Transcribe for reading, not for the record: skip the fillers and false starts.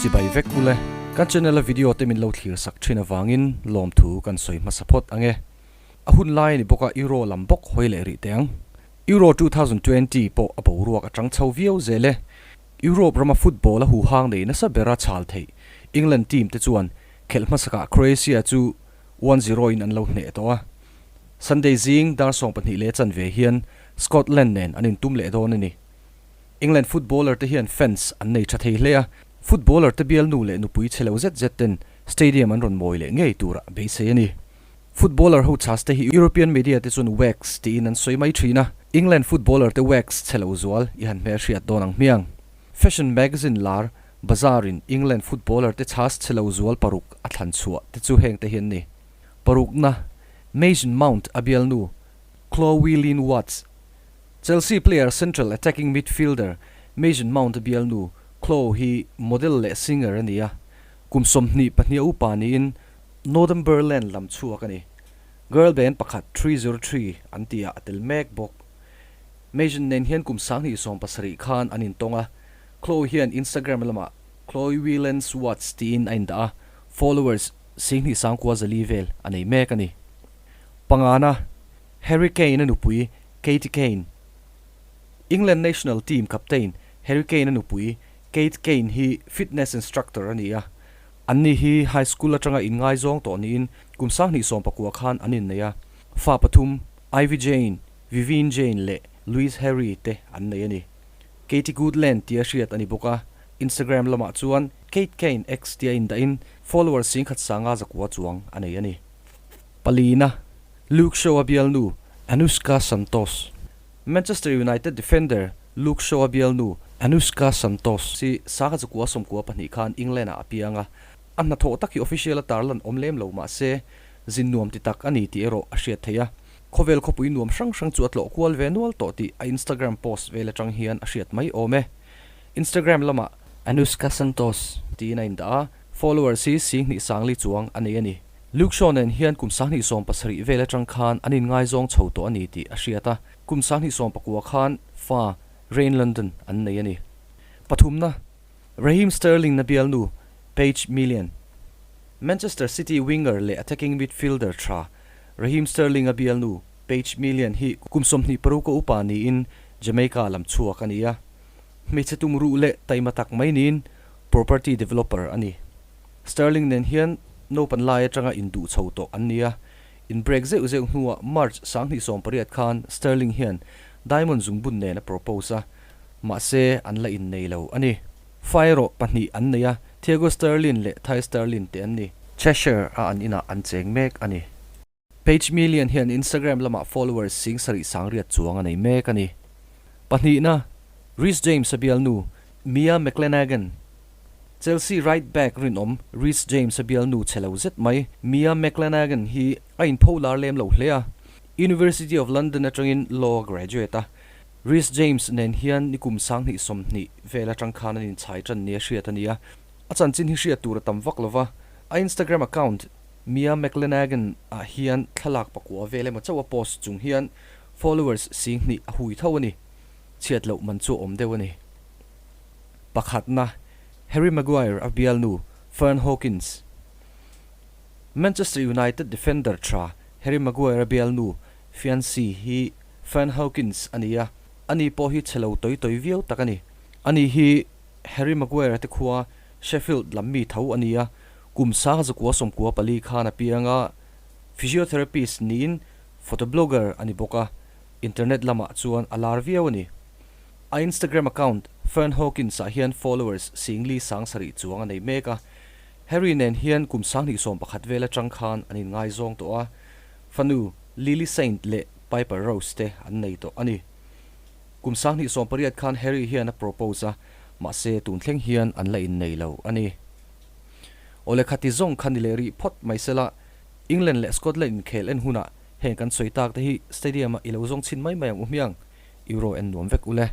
Chibai vek ule. Kan channel a video te min lo thlir sak thin avangin lawmthu kan sawi hmasa phawt ang e. A hun lai a ni bawk a Euro lam bawk hawi leh rih teh ang. Euro 2020 pawh a boruak a tang chho viau zel e. Europe rama football a huhang nei nasa bera chhal theih England team te chuan khelh hmasakah Croatia chu 1-0 in an lo hneh tawh a. Sunday zing dar 12 leh chanve hian Scotland nen an intum leh dawn a ni. England footballer te hian fans an nei tha thei hle a, footballer te bialnu leh nupui chhe lo zet zet ten stadium an rawn mawi leh ngei tura beisei a ni. Footballer ho chhas te hi European media te chuan wax tiin an sawi mai thin a, England footballer te wax chhe lo zual i han hmelhriat dawn ang hmiang. Fashion magazine lar Bazaar in England footballer te chhas chhe lo zual paruk a thlan chhuah te chu heng te hi an ni. Parukna, Mason Mount a bialnu Chloe Lynn Watts, Chelsea player central attacking midfielder Mason Mount a bialnu Chloe hi model leh singer a ni a, kum 22 a upa niin Northumberland lam chhuak a ni. Girl band pakhat 303 an tihah a tel mek bawk. Mason nen hian kum 2017 khan an intawng a, Chloe hian Instagram lamah Chloe Whelans Watts tiin a indah a, followers 29,400 vel a nei mek a ni. Pangana, Harry Kane a nupui Katie Kane. England national team captain Harry Kane a nupui Kate Kane hi fitness instructor a ni a. Anni hi high school atanga inngaizawng tawh niin kum 2019 khan an innei a. Fa pathum, Ivy Jane, Vivienne Jane leh Louise Harry te an nei a ni. Katie Goodland tia hriat a ni bawk a, Instagram lamah chuan Kate Kane X tia indahin followers 15,900 chuang a nei a ni. Palina, Luke Shaw a bialnu Anushka Santos. Manchester United defender Luke Shaw a bialnu Anushka Santos hi 1992 khan England-ah a piang a, a hnathawh tak hi official a tarlan awm lem lo mah se zin nuam ti tak a ni tih erawh a hriat theih a. Khawvel khawpui nuam hrang hrang chu a tlawh kual ve nual tawh tih a Instagram post vel atang hian a hriat mai awm e. Instagram lamah Anushka Santos tiin a indah a, followers hi 2,050 chuang a nei a ni. Luke Shaw nen hian kum 2017 vel atang khan an inngaizawng chho tawh a ni tih a hriat a, kum 2019 khan fa Rain London an nei a ni. Pathumna, Raheem Sterling na bialnu Paige Million. Manchester City winger leh attacking midfielder tha Raheem Sterling a bialnu Paige Million hi kum 26 a upa niin Jamaica lam chhuak a ni a. Hmeichhe tum ruh leh taima tak mai niin property developer a ni. Sterling nen hian naupan lai atanga induh chho tawh an ni a, in break zeuh zeuh hnuah March 2018 khan Sterling hian diamond zungbun nen a propose a, mahse an la innei lo a ni. Fa erawh pahnih an nei a, Thiago Sterling leh Thai Sterling te an ni. Cheshire a an inah an cheng mek a ni. Paige Million hian Instagram lamah followers 7800 chuang a nei mek a ni. Pahnihna, Reece James a bialnu Mia McClenaghan. Chelsea right back rinawm Reece James a bialnu chhe lo zet mai Mia McClenaghan hi a inpho lar lem lo hle a, University of London atangin law a graduate a. Reece James nen hian nikum 2020 vel atang khan an inchhai tan nia hriat a ni a, a chanchin hi hriat tur a tam vak lova, a Instagram account Mia McClenaghan ah hian thlalak pakua vel emaw chauh a post chung hian followers 2,000 a hui tho a ni. Chhiat loh man chu a awm deuh a ni. Pakhatna, Harry Maguire a bialnu Fern Hawkins. Manchester United defender tha Harry Maguire a bialnu fiancee hi Fern Hawkins a ni a, ani pawh hi chhe lo tawi tawi viau tak a ni. Ani hi Harry Maguire te khua Sheffield lam mi tho a ni a, kum 1994 khan a piang a, physiotherapist niin photoblogger a ni bawk a, internet lamah chuan a lar viau a ni. A Instagram account Fern Hawkins ah hian followers 4,700 chuang a nei mek a, Harry nen hian kum 2021 vel atang khan an inngaizawng tawh a, fanu Lily Saint leh Piper Rose te an nei tawh a ni. Kum 2018 khan Harry hian a propose a, mahse tun thleng hian an la innei lo a ni. Awle khati zawng kha ni leh rih phawt mai sela, England leh Scotland inkhel en hunah heng kan sawi tak te hi stadium ah i lo zawng chhin mai mai ang u hmiang, Euro en nuam vek ule.